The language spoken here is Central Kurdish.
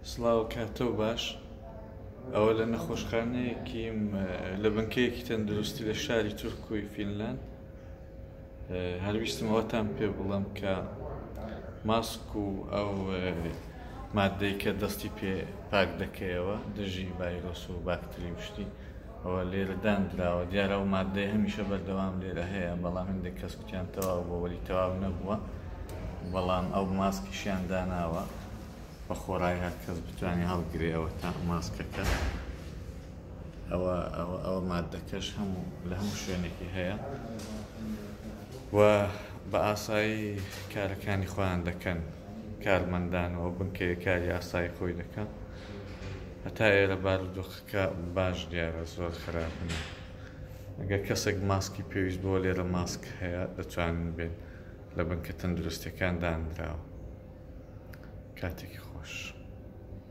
سڵاو کاتەو باش ئەوە لە نەخۆشخانەیەکیم لە بنکەیەکی تەندروستی لە شاری تورکوی فینلاند هەر ویستم ئەوەتان پێ بڵێم کە ماسک و ئەو مادەی کە دەستی پێ پاک دەکەیەوە دژی ڤایرۆس و باکتری و شتی ئەوە لێرە دانراوە دیارە ئەو مادەی هەمیشە بەردەوام لێرە هەیە بەڵام هەندێک کەس کوتیان تەواو بۆ وەلی تەواو نەبووە بەڵام ئەو ماسکیشیان داناوە بە خۆڕایی هەر کەس بتوانێ هەڵگرێ ئەوە تا ماسکەکە ئەوە ئەوە ئەوە مادەکەش هەموو لە هەموو شوێنێکی هەیە و بە ئاسایی کارەکانی خۆیان دەکەن کارمەندان و بنکەیە کاری ئاسایی خۆی دەکەن هەتا ئێرە بارودۆخەکە باش دیارە زۆر خراپ نییە ئەگەر کەسێک ماسکی پێویست بۆ لێرە ماسک هەیە دەتوانن بێن لە بنکە تەندروستیەکان دانراوە. کاتێکی خۆش.